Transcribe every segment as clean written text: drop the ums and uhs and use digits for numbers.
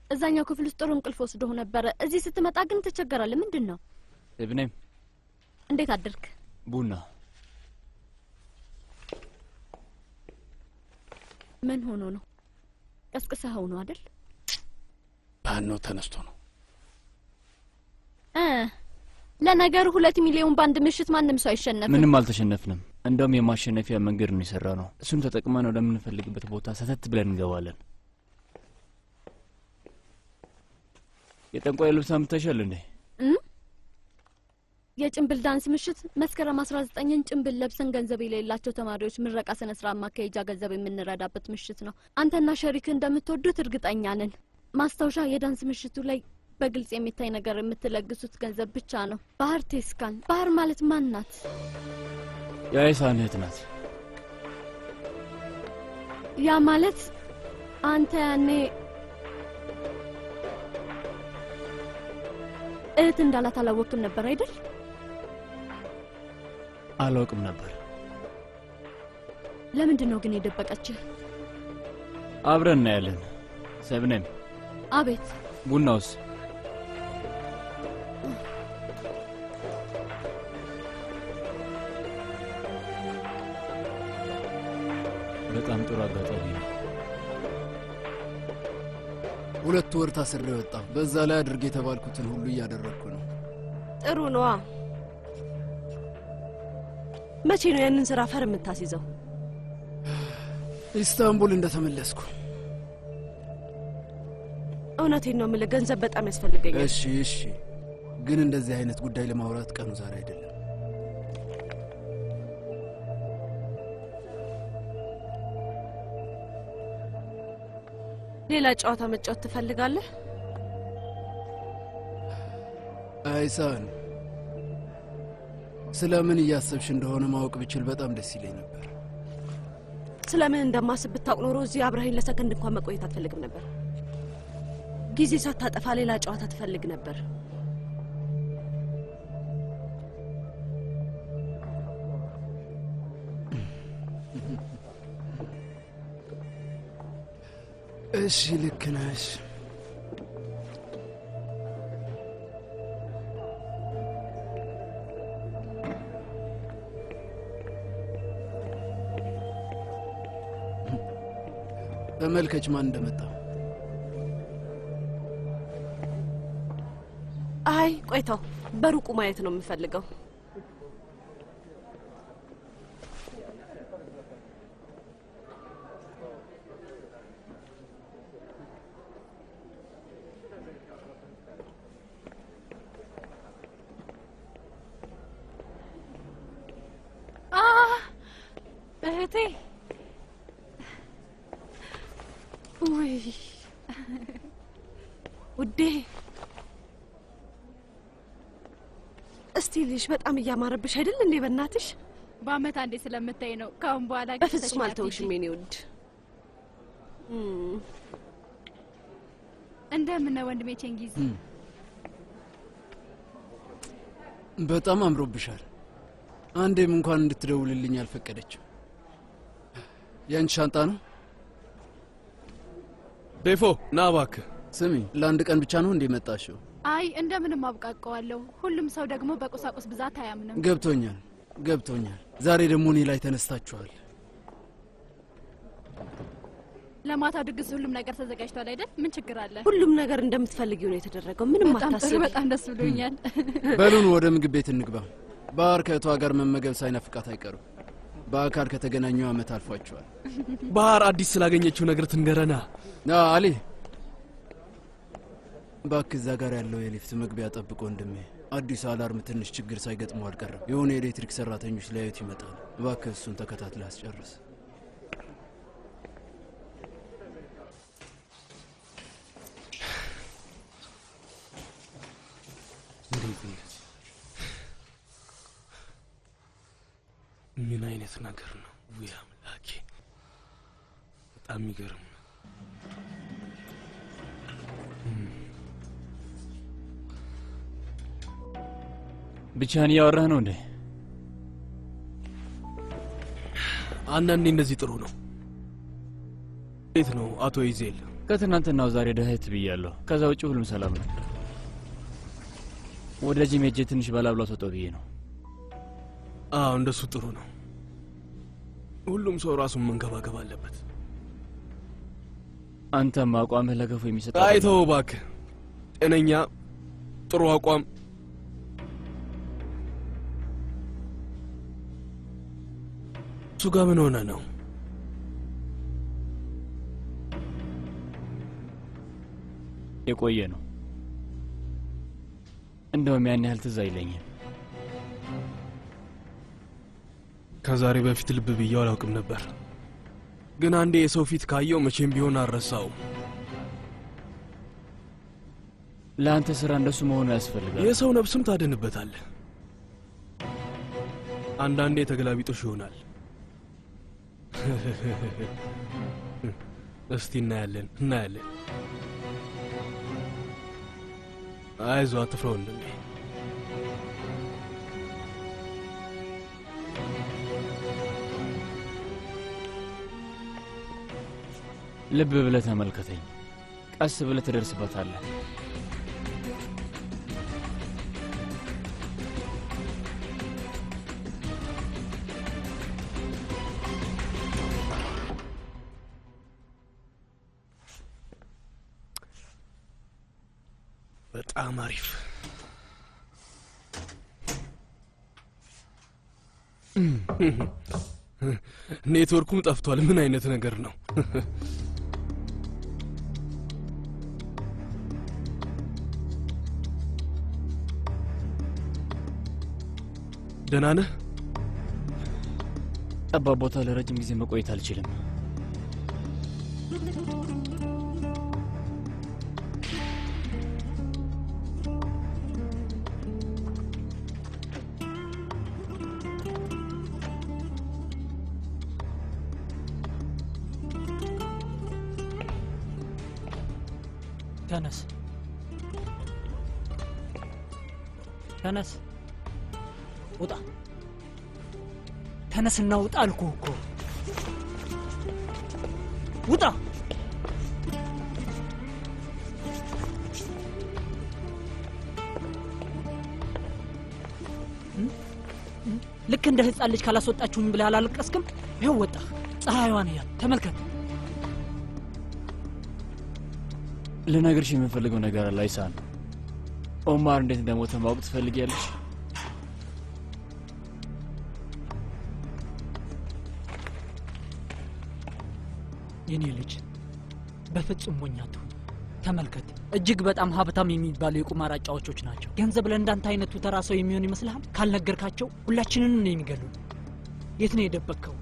እዛኛው ክፍል ውስጥ ጥሩ እንቅልፍ ወስዶ ነበረ። እዚህ ስትመጣ ግን ትቸገራለህ። ምንድን ነው? እብኔም እንዴት አደርክ? ቡና ምን ሆኖ ነው? ቀስቅሰኸው ነው አይደል? ባኖ ተነስቶ ነው። ለነገሩ 2 ሚሊዮን ባንድ ምሽት ማንም ሰው አይሸነፍም። ምንም አልተሸነፍንም። እንደውም የማሸነፊያ መንገድ ነው የሰራነው። እሱን ተጠቅመን ወደምንፈልግበት ቦታ ሰተት ብለን እንገባለን። የጠንቋይ ልብስ አምጥተሻል እንዴ? የጭንብል ዳንስ ምሽት መስከረም 19ን ጭንብል ለብሰን ገንዘብ የሌላቸው ተማሪዎች ምረቃ ስነ ስርዓት ማካሄጃ ገንዘብ የምንረዳበት ምሽት ነው። አንተና ሸሪክ እንደምትወዱት እርግጠኛ ነን። ማስታወሻ፣ የዳንስ ምሽቱ ላይ በግልጽ የሚታይ ነገር የምትለግሱት ገንዘብ ብቻ ነው። ባህር ቴስካን። ባህር ማለት ማን ናት? የአይሳን እህት ናት። ያ ማለት አንተ ያኔ እህት እንዳላት አላወቅም ነበር አይደል? አላውቅም ነበር። ለምንድን ነው ግን የደበቀችህ? አብረን እናያለን። ሰብነም። አቤት። ቡናውስ? በጣም ጥሩ አጋጣሚ ነው። 2 ወር ታስሬ ወጣሁ። በዛ ላይ አድርጌ የተባልኩትን ሁሉ እያደረግኩ ነው። ጥሩ ነዋ። መቼ ነው ያንን ስራ ፈር የምታስይዘው? ኢስታንቡል እንደተመለስኩ። እውነቴን ነው የምልህ፣ ገንዘብ በጣም ያስፈልገኛል። እሺ እሺ፣ ግን እንደዚህ አይነት ጉዳይ ለማውራት ቀኑ ዛሬ አይደለም። ሌላ ጨዋታ መጫወት ትፈልጋለህ? አይሳን፣ ስለምን እያሰብሽ እንደሆነ ማወቅ ብችል በጣም ደስ ይለኝ ነበር። ስለምን እንደማስብ ብታውቅ ኖሮ እዚህ አብረኸኝ ለሰከንድ እንኳን መቆየት አትፈልግም ነበር። ጊዜ ሳታጠፋ ሌላ ጨዋታ ትፈልግ ነበር። እሺ ልክ ነሽ። ተመልከች ማን እንደመጣ። አይ ቆይታው በሩቁ ማየት ነው የምፈልገው። እህቴ ውይ ውዴ፣ እስቲ ልጅ በጣም እያማረብሽ አይደል እንዴ? በእናትሽ በአመት አንዴ ስለምታይ ነው። ካሁን በኋላ ግን በፍጹም አልተውሽም የኔ ውድ። እንደምን ነው ወንድሜ ቼንጊዝ? በጣም አምሮብሻል። አንዴም እንኳን እንድትደውልልኝ አልፈቀደችም። ያንቺ ሻንጣ ነው? ዴፎ ና እባክህ። ስሚ፣ ለአንድ ቀን ብቻ ነው እንዴ መጣሽው? አይ እንደምንም አብቃቀዋለሁ። ሁሉም ሰው ደግሞ በቁሳቁስ ብዛት አያምንም። ገብቶኛል ገብቶኛል። ዛሬ ደግሞ እኔ ላይ ተነስታችኋል። ለማታው ድግስ ሁሉም ነገር ተዘጋጅቷል አይደል? ምን ችግር አለ? ሁሉም ነገር እንደምትፈልጊው ነው የተደረገው። ምንም አታስቢ። በጣም ደስ ብሎኛል። በሉን ወደ ምግብ ቤት እንግባ። ባህር ከእህቷ ጋር መመገብ ሳይናፍቃት አይቀርም። በአካል ከተገናኙ አመት አልፏቸዋል። ባህር አዲስ ስላገኘችው ነገር ትንገረና። አሊ እባክህ እዛ ጋር ያለው የሊፍት መግቢያ ጠብቆ ወንድሜ። አዲሱ alarm ትንሽ ችግር ሳይገጥመው አልቀረም። የሆነ የኤሌክትሪክ ሰራተኞች ሊያዩት ይመጣሉ። እባክህ እሱን ተከታትለህ አስጨርስ። ምን አይነት ነገር ነው? ውይ አምላኬ፣ በጣም የሚገርም ነው። ብቻህን እያወራህ ነው እንዴ? አንዳንዴ እንደዚህ ጥሩ ነው። እንዴት ነው አቶ ኢዜል? ከትናንትናው ዛሬ ደህት ብያለሁ። ከዛ ውጪ ሁሉም ሰላም ነው። ወደ ጂም ሄጄ ትንሽ በላብላ ተወጣ ብዬ ነው። አዎ እንደሱ ጥሩ ነው። ሁሉም ሰው ራሱን መንከባከብ አለበት። አንተም አቋምህ ለገፉ የሚሰጥ አይተው እባክህ። ጤነኛ ጥሩ አቋም እሱ ጋር ምን ሆነ ነው? የቆየ ነው። እንደውም ያን ያህል ትዝ አይለኝም። ከዛሬ በፊት ልብ ብዬው አላውቅም ነበር፣ ግን አንዴ የሰው ፊት ካየው መቼም ቢሆን አልረሳውም። ለአንተ ስራ እንደሱ መሆኑ ያስፈልጋል። የሰው ነፍስም ታድንበታለህ። አንዳንዴ ተገላቢጦሽ ይሆናል። እስቲ እናያለን እናያለን። አይዞህ አትፍራ ወንድሜ። ልብ ብለህ ተመልከተኝ። ቀስ ብለህ ትደርስበታለህ። በጣም አሪፍ። ኔትወርኩም ጠፍቷል። ምን አይነት ነገር ነው? ደህና ነህ? ጠባብ ቦታ ለረጅም ጊዜ መቆየት አልችልም። ተነስ ተነስ፣ ውጣ! ተነስና ውጣ አልኩህ እኮ ውጣ! ልክ እንደ ህፃን ልጅ ካላስወጣችሁኝ ብለህ አላለቀስክም? ይኸው ወጣህ። ፀሐይዋን እያት ተመልከት። ልነግርሽ የምፈልገው ነገር አለ አይሳን። ኦማር እንዴት እንደሞተ ማወቅ ትፈልጊያለሽ? የኔ ልጅ በፍጹም ሞኝ አትሁን። ተመልከት፣ እጅግ በጣም ሀብታም የሚባሉ የቁማር አጫዋቾች ናቸው። ገንዘብ ለእንዳንተ አይነቱ ተራ ሰው የሚሆን ይመስልሃል? ካልነገርካቸው ሁላችንን ነው የሚገሉን። የት ነው የደበቅከው?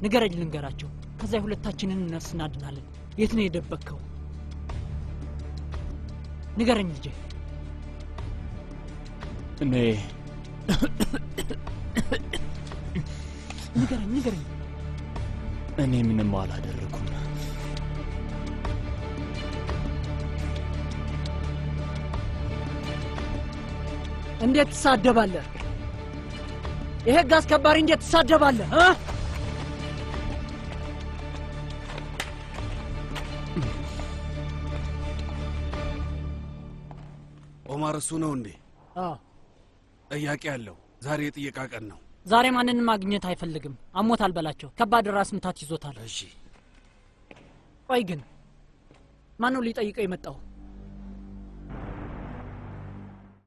ንገረኝ፣ ልንገራቸው። ከዛ የሁለታችንን ነፍስ እናድናለን። የት ነው የደበቅከው? ንገረኝ ልጄ። እኔ ንገረኝ፣ ንገረኝ። እኔ ምንም አላደረኩም። እንዴት ትሳደባለህ? የህግ አስከባሪ እንዴት ትሳደባለህ? ኦማር እሱ ነው እንዴ? አዎ። ጥያቄ አለው። ዛሬ የጥየቃ ቀን ነው። ዛሬ ማንንም ማግኘት አይፈልግም። አሞታል በላቸው። ከባድ ራስ ምታት ይዞታል። እሺ። ቆይ ግን ማነው ሊጠይቀው የመጣው?